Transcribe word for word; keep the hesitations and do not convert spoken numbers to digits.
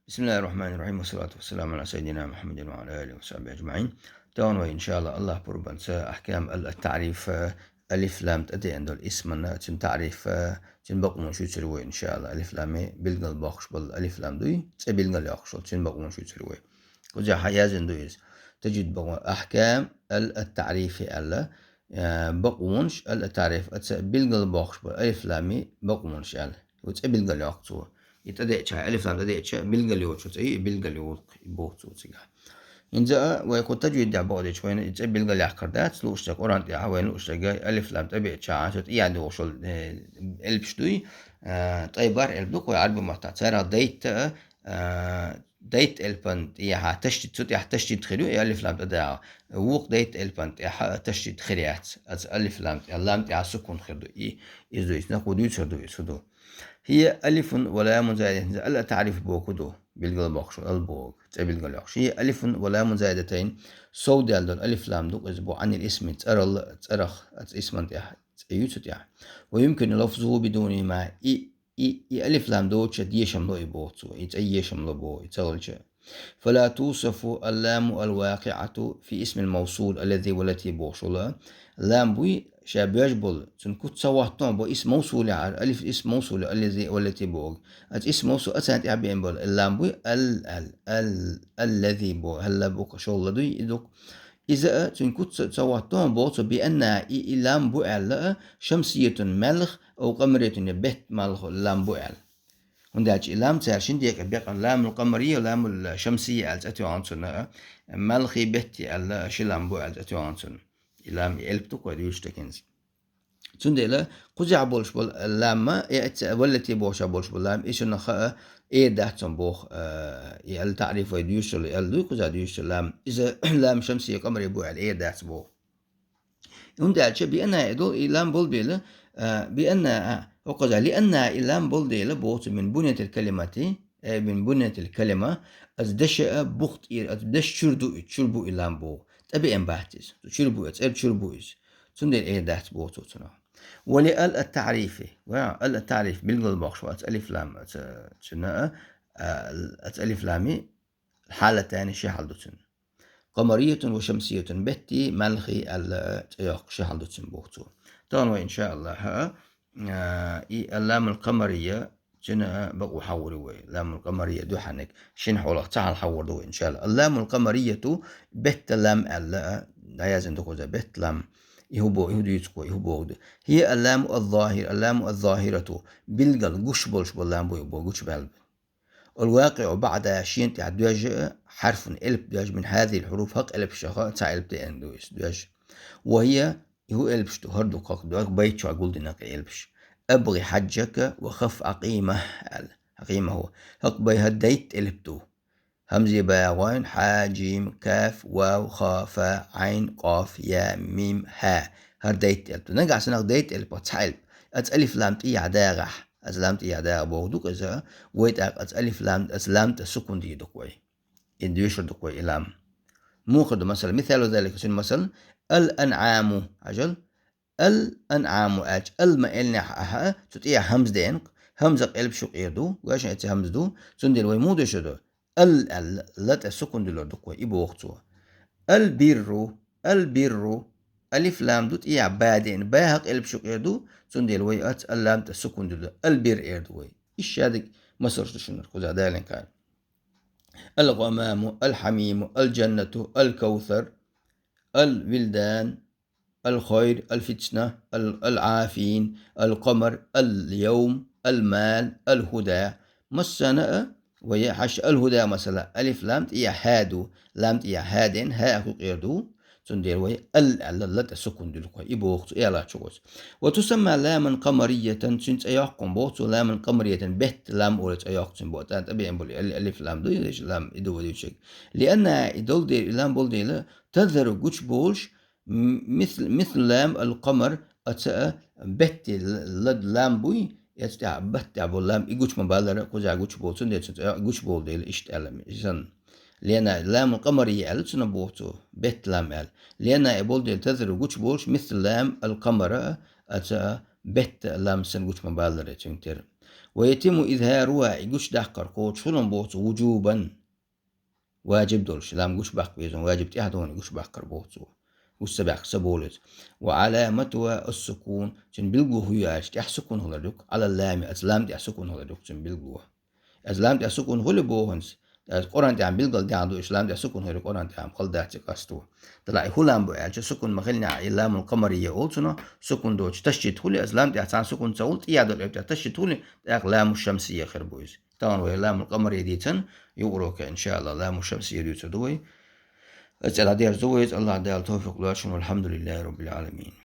بسم الله الرحمن الرحيم، والصلاة والسلام على سيدنا محمد وعلى آله وصحبه أجمعين. Тахана вай, иншааллахӀ, АллахӀ пурбанца ахкам ал-, ат-таъриф, алиф-лам тӀадеана дола исмана, цун таъриф, цун бакъонаш юьйцур вай, иншааллахӀ. Алиф-ламе билгал бохкаш бола алиф-лам дуй, цӀе билгал йоккхуш йола, цун бакъонаш юьйцур вай. Кхузахьа яздина ду иза. Таджвид бакъо-, ахкам ал-, ат-таърифи аьлла, э, бакъонаш, ал-, ат-таъриф, а цӀе билгал бохкаш бола алиф-ламе бакъонаш аьлла. Ва цӀе билгал йоккху цо. И тӀадеача, алиф-лам тӀадеача, билгал йолча цӀе и билгал йолу, и боху цо цигахь. ХӀинца а вай кху таджвидехь бакъдечу вайна и цӀе билгал яккхар дац, лууш дерг Къуръан тӀехь вайна лууш дерг алиф-лам тӀабеача, цо тӀеян догӀуш йолу, э, элпаш дуй, э, тӀай бархӀ элп ду кху Ӏарбийн маттахь. Царах дейтта а, э, дейтта элпан тӀехьа ташдид, цу тӀехь ташдид хир ю, и алиф-лам тӀадагӀа. Вукху дейтта элпан тӀехьа ташдид хир яц. Аса алиф-лам тӀехь, лам тӀехь сукун хир ду. И, иза ду, иза нах ву дуьйцур ду, иза хӀу ду. هي ألف ولام زائدتين, иза ал-, ат-таъриф боху ду, билгал бохуш, ал боху, цӀе билгал йоккхуш. هي ألف ولام زائدتين, сов даьлла долу алиф-лам ду, иза бу, عن الاسم, цӀарал, цӀарах, аса исман тӀехь, цӀе ю цу тӀехь. ويمكن لفظه بدونهما, и, и, и алиф-лам доцуш дешам ло и боху цо, и цӀе ешам ло боху, и ца хилча. فلا توصف اللام الواقعة في اسم الموصول الذي والتي бохуш волу. Лам буй, ша боьжна болу, цуьнан куц ца хӀоттон бо исм мавсулехь, алиф исм мавсуле, الذي والتي боху. Аса исм мавсул, аса тӀехь беана болу лам буй, ал, ал, ал, الذي бо, хӀалла бу, шолла дуй, и ду. Иза а цуьнан куц ца, ца хӀоттон бо цо, بأنها, и, и лам бу аьлла а, شمسية, маьлха, أو قمرية, я бетта, маьлха лам бу аьлла. ХӀунда аьлча и лам цара шина декъе бекъна, ламул къамария, ламул шамсия аьлла цӀе тоьхна цунна, маьлхий, беттий аьлла ши лам бу аьлла цӀе тоьхна цунна. И лам, и элп ду кху дуьйцуш дерг хӀинца. Цундела кхузахь болуш болу лам, э, ца-, والتي бохуш болуш болу лам, и шуна хаа, эр дац цунна боху, э, и ал-таъриф вай дуьйцуш йолу, ал дуй кхузахь дуьйцуш йолу лам. Иза лам шамсия, къамария бу аьлла, эр дац боху. ХӀунда аьлча بأنها, и долу, и лам болу дела, а, بأنها, а, хӀокхуза, لأنها, и лам болу дела, боху цо, من بنية الكلمة, э, من بنية الكلمة, аса дешан а бух тӀера, аса дешан чуьра ду и, чуьра бу и лам боху. ТӀебеана бац иза. Цу чуьра бу, аса цӀера чуьра бу иза. Цундела эр дац боху цо цунах. ولال التعريف, ва ал-, ат-таъриф билгал бохуш вац алиф-лам, аса цуьнан, а, аса алиф-ламе хьалатани, ши хьал ду цуьнан. قمرية وشمسية, беттий, маьлхий аьлла цӀе йоккхуш ши хьал ду цуьнан боху цо. Тахана вай, иншааллахӀ, а, и алламул къамария, цуьнан бакъо хьахор ю вай. Ламул къамария дуьхьаниг шина хьолах цхьа хьал хьахор ду вай, иншааллахӀ. Алламул къамарияту, бетта лам аьлла, дӀаяздина ду кхуза бетта лам. И хӀу бо-, и хӀу дуьйцу кхо, и хӀу боху ду. هي اللام الظاهر, اللام الظاهرة, билггал гуш болуш болу лам бу и бо, гучубаьлла. الواقع بعدها, шена тӀехь доьжна, حرف, элп доьжна, من هذه الحروف, хӀокху элпашах цхьа элп деана ду иза доьжна. وهي, и хӀу элпаш ду, хӀара ду кху доьжна, байт чохь гулдина кхин элпаш. أبغ حجك وخف عقيمه аьлла. عقيمه. ХӀокху бай хӀара дейтта элп ду. ХӀамзе, баъ, гӀайн, хьа, жим, каф, вав, ха, фа, Ӏайн, къоф, я, мим, хьа. ХӀара дейтта элп ду. Нагахь санна дейтта элпах цхьа элп, аса алиф-лам тӀехьа дагӀахь, аса лам тӀехьа дагӀа боху ду-кх иза, вай тӀаккха аса алиф-лам, аса лам тӀе сукун дийр ду-кх вай. И доьшур ду-кх вай и лам. Муха ду, масала, مثال ذلك, цуьнан масал, الأنعام, хьажал, الأنعام аьлча, ал ма эллинехь а, цу тӀехьа хӀамза деана-кх, хӀамзах элпаш юкъера ду, гой шуна, эцца хӀамза ду, цундела вай муха доьшур ду? Ал аьлла, ла тӀе сукун дуьллур ду-кх вай, и боху цо. البر, البر, алиф-лам ду, тӀехьа ба деана, ба хӀокху элпаш юкъера ду, цундела вай аса ал-лам тӀе сукун дуьллур ду, البر эр ду вай. Иштта шадерг масалш ду шуна кхузахь далийна кхана. الغمام، الحميم، الجنة، الكوثر، الولدان، الخير، الفتنة، ال-، العافين، القمر، اليوم، المال، الهدى. Массарна а вай хьаша الهدى, масала, алиф-лам тӀехьа хӀа ду, лам тӀехьа хӀа деана, хӀа хӀокху юкъера ду, цундела вай ал аьлла, ла тӀе сукун дуьллу-кх вай, и боху цо, и аллачу гӀоз. وتسمى لاما قمرية, цуьнан цӀе йоккху боху цо, ламан къамариятан, бетта лам олий цӀе йоккху цуьнан боху, тӀе-, тӀебеана болу ал-, алиф-лам ду, и лам, и ду вай дуьйцург. لأنها, и долу дела, и лам болу дела, تظهر, гучуболуш, м-, مثل, مثل لام القمر, аса а бетта л-, ла-, лам буй, эцца тӀехьа, бетта тӀехьа болу лам, и гучу ма-баллара, кхузахь гучуболу, цундела цуьнан цӀе гучуболу дела иштта аьлла иза. لأنها لام قمرية аьлла цунах боху цо, бетта лам аьлла. لأنها, и болу дела, تظهر, гучуболуш, مثل لام القمر, аса а бетта лам санна гучу ма-баллара цуьнан тера. ويتم إظهارها, и гучадаккхар кхочушхулам боху цо, وجوبا, важиб долуш, лам гучабаккха безам, важиб тӀаьхьадоне гучабаккхар боху цо. Гуча ца баьккха ца болу иза. وعلامتها السكون, цуьнан билгало хӀун ю аьлча, тӀехь сукун хилар ду-кх, على اللام, оцу лам тӀехь сукун хилар ду-кх цуьнан билгало. Оцу лам тӀехь сукун хуьлу боху хӀинца, оцу Къуръан тӀехь билгал дехьа ду, иштта лам тӀехь сукун хилар Къуръан тӀехь хала дац и къасто. Делахь и хӀун лам бу аьлча, сукун ма хиллехь, и ламул къамария олу цунах, сукун доцуш ташдид хуьлу, оцу лам тӀехь цхьана сукун ца хуьлу, тӀе яа долу тӀехь ташдид хуьлу, тӀаккха ламу шамсия хир бу иза. Тахана вай ламул къамария дийцина, юха урокехь, иншааллахӀ, ламу шамсия дуьйцур ду вай. Иза цӀе дӀадерза ду вай иза, АллахӀ Дала тавфикъ лойла шуна. والحمد لله رب العالمين.